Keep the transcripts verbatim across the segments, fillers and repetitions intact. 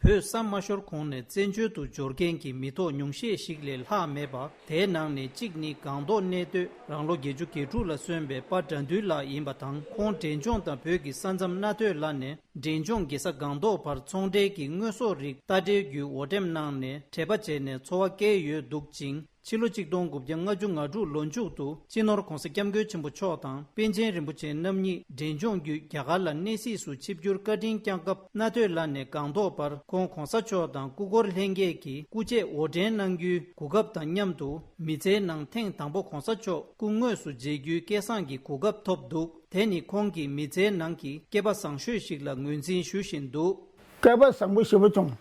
བོད་ས་མ་ཤོར་གོང་ནས་བཙན་བྱོལ་དུ་འབྱོར་མཁན་གྱི་མི་ཐོག་ཉུང་ཤས་ཤིག་ལས་ལྷག་མེད་པ། དེའི་ནང་ནས་གཅིག་ནི་སྒང་ཏོག་གནས་སྡོད་རང་ལོ་བརྒྱད་ཅུ་གྱ་དྲུག་ལ་སོན་པའི་པ་དགྲ་འདུལ་ལགས་ཡིན་པ་དང་། ཁོང་འབྲས་ལྗོངས་དང་བོད་ཀྱི་ས་མཚམས་སྣ་ཐོས་ལ་ནས་འབྲས་ལྗོངས་རྒྱལ་ས་སྒང་ཏོག་བར་ཚོང་འབྲེལ་གྱི་དངོས་ཟོག་རིགས་རྟ་དྲེལ་བརྒྱུད་འོར་འདྲེན་གནང་ནས་འབྲེལ་པ་བྱས་ནས་འཚོ་བ་བསྐྱལ་ཡོད་འདུག་ཅིང་། ཕྱི་ལོ་ཆིག་སྟོང་དགུ་བརྒྱ་ལྔ་བཅུ་ང་དྲུག་ལོ་མཇུག་ཏུ་སྤྱི་ནོར་༧གོང་ས་༧སྐྱབས་མགོན་ཆེན་པོ་མཆོག་དང་པཎ་ཆེན་རིན་པོ་ཆེ་རྣམ་གཉིས་འབྲས་ལྗོངས་བརྒྱུད་རྒྱ་གར་ལ་གནས་གཟིགས་སུ་ཆིབས་བསྒྱུར་བཀའ་དྲིན་བསྐྱངས་སྐབས། སྣ་ཐོས་ལ་ནས་སྒང་ཏོག་བར་ཁོང་གོང་ས་མཆོག་དང་སྐུ་འཁོར་ལྷན་རྒྱས་ཀྱིས་སྐུ་ཆས་འོར་འདྲེན་གནང་རྒྱུའི་གོ་སྐབས་དང་མཉམ་དུ། མི་ཚེའི་ནང་ཐེངས་དང་པོ་གོང་ས་མཆོག་སྐུ་དངོས་སུ་མཇལ་རྒྱུའི་སྐལ་བཟང་གི་གོ་སྐབས་ཐོབ་འདུག་དེ་ནི་ཁོང་གི་མི་ཚེའི་ནང་གི་སྐལ་པ་བཟང་ཤོས་ཤིག་ལ་ངོས་འཛིན་ཞུ་བཞིན་འདུག་སྐལ་པ་བཟང་པོ་ཞེ་པོ་བྱུང་།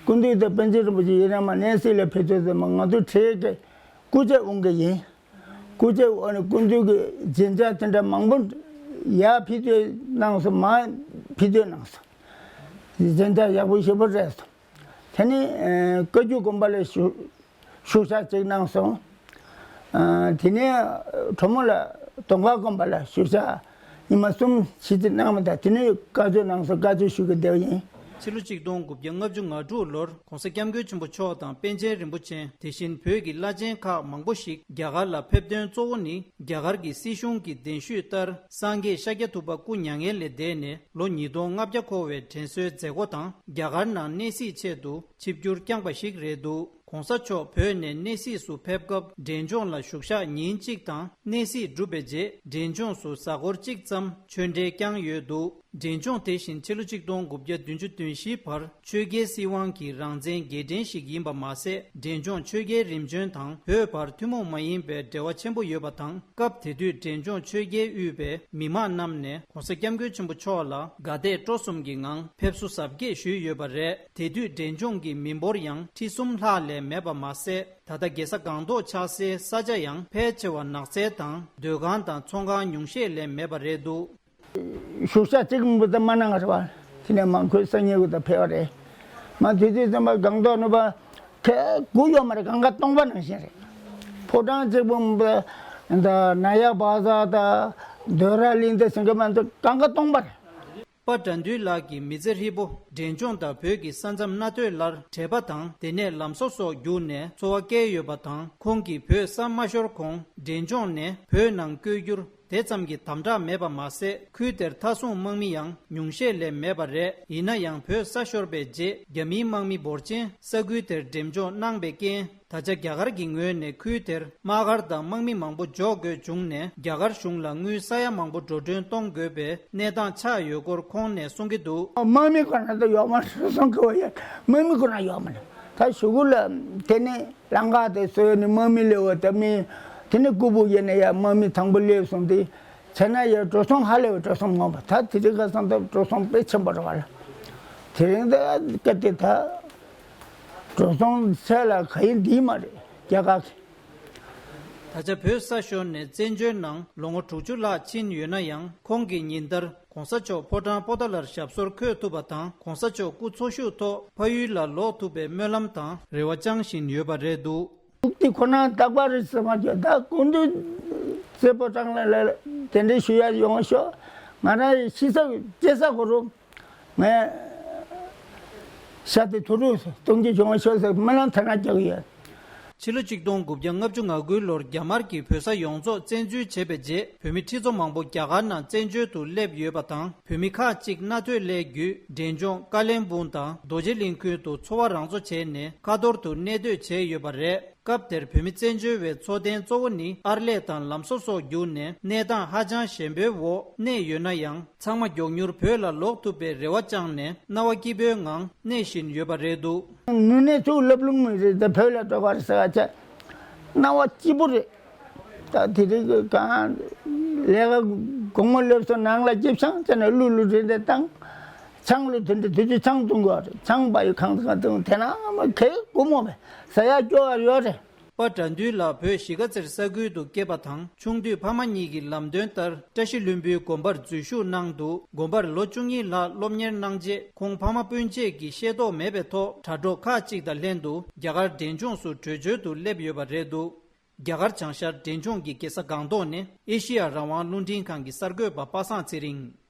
སྐུ་མདུན་དང་པཎ་ཆེན་རིན་པོ་ཆེ་ཡིན་ན་མ་གནས་གཟིགས་ལ་ཕེབས་དུས་ཙམ་པ་ང་ཚོ་གྲས་ཀྱི་སྐུ་ཆས་འོང་གི་ཡིན། སྐུ་ཆས་འོང་ནས་སྐུ་མདུན་གྱི་མཇལ་ཆ་དེ་འདྲ་མང་པོ་ཡར་ཕེབས་དུས་གནང་སོང་། མར་ཕེབས་དུས་གནང་སོང་། མཇལ་ཆ་ཡག་པོ་ཞེ་པོ་རེད་སོང་། དེ་ནས་ཨ་བཀའ་བརྒྱུད་དགོན་པ་ལ་ཞུ་ཞུ་ཞག་ཅིག་གནང་སོང་། ཨ་དེ་ནས་གྲོ་མོ་ལ་དོང་ཁ་དགོན་པ་ལ་ཞུ་ཞག་ཉི་མ་གསུམ་བཞི་ཅིག་གནང་བ་དང་། དེ་ནས་བཀའ་ཆོས་གནང་སོང་། བཀའ་ཆོས་ཞུ་གི་བསྡད་པ་ཡིན། ཕྱི་ལོ་ཆིག་སྟོང་དགུ་བརྒྱ་ལྔ་བཅུ་ང་དྲུག་ལོར་༧གོང་ས་༧སྐྱབས་མགོན་ཆེན་པོ་མཆོག་དང་པཎ་ཆེན་རིན་པོ་ཆེ། དེ་བཞིན་བོད་ཀྱི་བླ་ཆེན་ཁག་མང་པོ་ཞིག་རྒྱ་གར་ལ་ཕེབས་དོན་གཙོ་བོ་ནི། རྒྱ་གར་གྱི་སྲིད་གཞུང་གི་གདན་ཞུས་ལྟར་སངས་རྒྱས་ཤཱཀྱ་ཐུབ་པ་སྐུ་མྱ་ངན་ལས་འདས་ནས་ལོ་ཉིས་སྟོང་ལྔ་བརྒྱ་འཁོར་བའི་དྲན་གསོའི་མཛད་སྒོ་དང་། རྒྱ་གར་ནང་གནས་གཟིགས་ཆེད་དུ་ཆིབས་བསྒྱུར་བསྐྱངས་པ་ཞིག་རེད་འདུག་གོང་ས་མཆོག་བོད་ནས་གནས་གཟིགས་སུ་ཕེབས་སྐབས་འབྲས་ལྗོངས་ལ་བཞུགས་ཞག་ཉིན་གཅིག་དང་། གནས་གཟིགས་གྲུབ་པའི་རྗེས་འབྲས་ལྗོངས་སུ་གཟའ་འཁོར་གཅིག་ཙམ་ཆོས་འབྲེལ་བསྐྱངས་ཡོད་འདུག་འབྲས་ལྗོངས་དེ་བཞིན་ཕྱི་ལོ་ཆིག་སྟོང་དགུ་བརྒྱ་བདུན་ཅུ་དོན་བཞིའི་བར་ཆོས་རྒྱལ་སྲིད་དབང་གི་རང་བཙན་རྒྱལ་ཕྲན་ཞིག་ཡིན་པ་མ་ཟད། འབྲས་ལྗོངས་ཆོས་རྒྱལ་རིམ་བྱོན་དང་བོད་བར་ཐུན་མོང་མ་ཡིན་པའི་འབྲེལ་བ་ཆེན་པོ་ཡོད་པ་དང་། སྐབས་དེ་དུས་འབྲས་ལྗོངས་ཆོས་རྒྱལ་དབུས་པའི་མི་མང་རྣམས་ནས་༧གོང་ས་༧སྐྱབས་མགོན་ཆེན་པོ་མཆོག་ལ་དགའ་དད་སྤྲོ་གསུམ་གྱི་ངང་ཕེབས་བསུ་གཟབ་རྒྱས་ཞུས་ཡོད་པ་རེད། དེ་དུས་འབྲས་ལྗོངས་ཀྱི་མི་འབོར་ཡང་ཁྲི་གསུམ་ལྷག་ལས་མེད་པ་མ་ཟད། ད་ལྟ་རྒྱལ་ས་སྒང་ཏོག་ཆགས་སའི་ས་ཆ་ཡང་ཕལ་ཆེ་བ་ནགས་ཚལ་དང་སྡོད་ཁང་དང་ཚོང་ཁང་ཉུང་ཤས་ལས་མེད་པ་རེད་འདུག་བཞུགས་ཞག་གཅིག་མིན་པ་ད་མ་གནང་བ་རེད་བ། དེ་ནས་མ་ཁོས་སང་ཉིན་གུ་ད་ཕེབས་པ་རེད། མ་དུས་དུས་ཙམ་པ་སྒང་ཏོག་ནུབ་པ་ཁའི་དགུ་ཡོད་མ་རེད། གང་ག་སྟོང་པ་ནང་བཞིན་རེད། ཕོ་བྲང་གཅིག་པུ་མིན་པ་ད་ན་ཡག་བ་ཟ་ད་འདོད་ར་གླིང་ད་ཟིང་ག་མ་འདུག་གང་ག་སྟོང་པ་རེད། པ་དགྲ་འདུལ་ལགས་ཀྱི་མི་ཚེ་ཧྲིལ་པོ་འབྲས་ལྗོངས་དང་བོད་ཀྱི་ས་མཚམས་སྣ་ཐོས་ལར་འབྲེལ་པ་དང་དེ་ནས་ལམ་བཟོ་སོགས་བརྒྱུད་ནས་འཚོ་བ་བསྐྱལ་ཡོད་པ་དང་། ཁོང་གིས་བོད་ས་མ་ཤོར་གོང་འབྲས་ལྗོངས་ནས་བོད་ནང་བསྐྱོད་རྒྱུར་དེ་ཙམ་གྱི་དམ་དྲག་མེད་པ་མ་ཟད། ཁུལ་དེར་མཐའ་སྲུང་དམག་མི་ཡང་ཉུང་ཤས་ལས་མེད་པ་རེད། ཡིན་ན་ཡང་བོད་ས་ཤོར་བའི་རྗེས་རྒྱ་མིའི་དམག་མི་འབོར་ཆེན་ས་ཁུལ་དེར་འགྲེམས་འཇོག་གནང་བའི་རྐྱེན། ད་ཆ་རྒྱ་གར་གྱི་ངོས་ནས་ཁུལ་དེར་དམག་སྒར་དང་དམག་མི་མང་པོ་འཇོག་དགོས་བྱུང་ནས། རྒྱ་གར་གཞུང་ལ་དངུལ་ས་ཡ་མང་པོ་འགྲོ་གྲོན་གཏོང་དགོས་པའི་གནས་སྟངས་ཆགས་ཡོད་སྐོར་ཁོང་ནས་གསུང་གི་འདུག་དམག་མི་ཁོ་ན་ད་ཡོད་མ་རེད། སོང་གི་བ་ཡ་དམག་མི་ཁོ་ན་ཡོད་མ་རེད། ད་གཞུག་གུ་ལ་དེ་ནས་ལམ་ཁ་དེ་བཟོས་ནས་དམག་མི་སླེབས་པ་ད་མི་དེ་ནས་ཀུ་པུ་ཡེ་ནས་ཡ་དམག་མི་དང་པོ་སླེབས་སོང་སྟེ། བྱས་ན་ཡ་འགྲོ་སོང་ཧ་ལས་པའི་འགྲོ་སོང་མང་པ། ད་དེ་རིང་ཁ་སང་ད་འགྲོ་སོང་དཔེ་ཆེན་པོ་རེད་བ་ལ། དེ་རིང་ད་སྐད་དེ་ད་འགྲོ་སོང་ཆེ་ལ་ག་ཡིན་འདི་མ་རེད། རྒྱ་གར་གྱི། ད་ཆ་བོད་ས་ཤོར་ནས་བཙན་བྱོལ་ནང་ལོ་ངོ་དྲུག་ཅུ་ལྷག་ཕྱིན་ཡོད་ན་ཡང་། ཁོང་གིས་ཉིན་ལྟར་གོང་ས་མཆོག་ཕོ་བྲང་པོ་ཏཱ་ལར་ཞབས་སོར་འཁོད་ཐུབ་པ་དང་། གོང་ས་མཆོག་སྐུ་འཚོ་བཞུགས་ཐོག་ཕ་ཡུལ་ལ་ལོག་ཐུབ་པའི་སྨོན་ལམ་དང་རེ་བ་བཅང་བཞིན་ཡོད་པ་རེད་འདུག་ཐུགས་འདི་ཁོ་ན་རྟག་པར་རེད་ཟེར་མ་བྱོས། ད་སྐུ་མདུན་རྩེ་ཕོ་བྲང་ལ་ལ་དེ་འདྲའི་ཞུ་ཡ་ཡོང་ཤོག་ང་རང་ཤི་ས་སྐྱེ་ས་གོ་རུ། ངས་ཤ་དེ་དུ་རུ་གཏོང་རྒྱུ་བྱུང་བ་ཤོད་ཟེར་སྨོན་ལམ་དེ་ན་རྒྱག་གི་ཡོད། ཕྱི་ལོ་ཆིག་སྟོང་དགུ་བརྒྱ་ལྔ་བཅུ་ང་དགུ་ལོར་རྒྱ་དམར་གྱིས་བོད་ས་ཡོངས་རྫོགས་བཙན་འཛུལ་བྱས་པའི་རྗེས། བོད་མི་ཁྲི་ཚོ་མང་པོ་རྒྱ་གར་ནང་བཙན་བྱོལ་དུ་སླེབས་ཡོད་པ་དང་། བོད་མི་ཁག་ཅིག་རྣ་ཐོས་སླེ་བརྒྱུད་འབྲས་ལྗོངས་ཀ་ལན་སྦུག་དང་རྡོ་རྗེ་གླིང་ཁུལ་དུ་འཚོ་བ་རང་གཙོ་བྱས་ནས་ཁ་ཐོར་དུ་གནས་སྡོད་བྱས་ཡོད་པ་རེད། སྐབས་དེར་བོད་མི་བཙན་བྱོལ་བའི་འཚོ་རྟེན་གཙོ་བོ་ནི་ཨར་ལས་དང་ལམ་བཟོ་སོགས་བརྒྱུད་ནས་གནས་སྟངས་ཧ་ཅང་ཞན་པོའི་འོག་གནས་ཡོད་ན་ཡང་། ཚང་མ་མགྱོགས་མྱུར་བོད་ལ་ལོག་ཐུབ་པའི་རེ་བ་བཅངས་ནས་སྣང་བ་སྐྱིད་པོའི་ངང་གནས་བཞིན་ཡོད་པ་རེད་འདུག་དངོས་གནས་ཐུགས་ལྷབ་ལྷུབ་མི་རེད། ད་བོད་ལ་འགྲོ་བར་ཟེར་བ་བྱས་སྣང་བ་སྐྱིད་པོ་རེད། ད་དེ་རིང་གི་གང་ལས་ཀ་དགོང་མོ་སླེབས་སོང་། ནང་ལ་སྐྱིད་ཆང་བྱས་ནས་གླུ་གླུ་རེ་འདྲ་བཏང་། ཆང་གླུ་དེ་འདྲ་དུས་ཚོད་ཆང་འཐུང་དགོས་རེད། ཆང་བ་ཡི་གང་དང་འཐུང་དེ་ན་མ་གེ་དགོང་མོ་བས་ཟ་ཡག་སྐྱོ་བ་ཡོད་རེད། པ་དགྲ་འདུལ་ལགས་བོད་གཞིས་ཀ་རྩེར་ས་ཁུལ་དུ་སྐྱེས་པ་དང་། ཆུང་དུས་ཕ་མ་གཉིས་ཀྱི་ལམ་སྟོན་ལྟར་བཀྲ་ཤིས་ལྷུན་པོའི་དགོན་པར་འཛུལ་ཞུགས་གནང་འདུག་དགོན་པར་ལོ་བཅུ་གཉིས་ལྷག་སློབ་གཉེར་གནང་རྗེས། ཁོང་ཕ་མ་སྤུན་མཆེད་ཀྱིས་ཤེས་རྟོགས་མེད་པའི་ཐོག་དྲ་གྲོགས་ཁག་ཅིག་དང་ལྷན་དུ་རྒྱ་གར་འབྲས་ལྗོངས་སུ་བྲོས་བྱོལ་དུ་སླེབས་ཡོད་པ་རེད་འདུག་རྒྱ་གར་བྱང་ཤར་འབྲས་ལྗོངས་ཀྱི་རྒྱལ་ས་སྒང་ཏོག་ནས་ཨེ་ཤི་ཡ་རང་དབང་རླུང་འཕྲིན་ཁང་གི་གསར་འགོད་པ་པ་སངས་ཚེ་རིང་།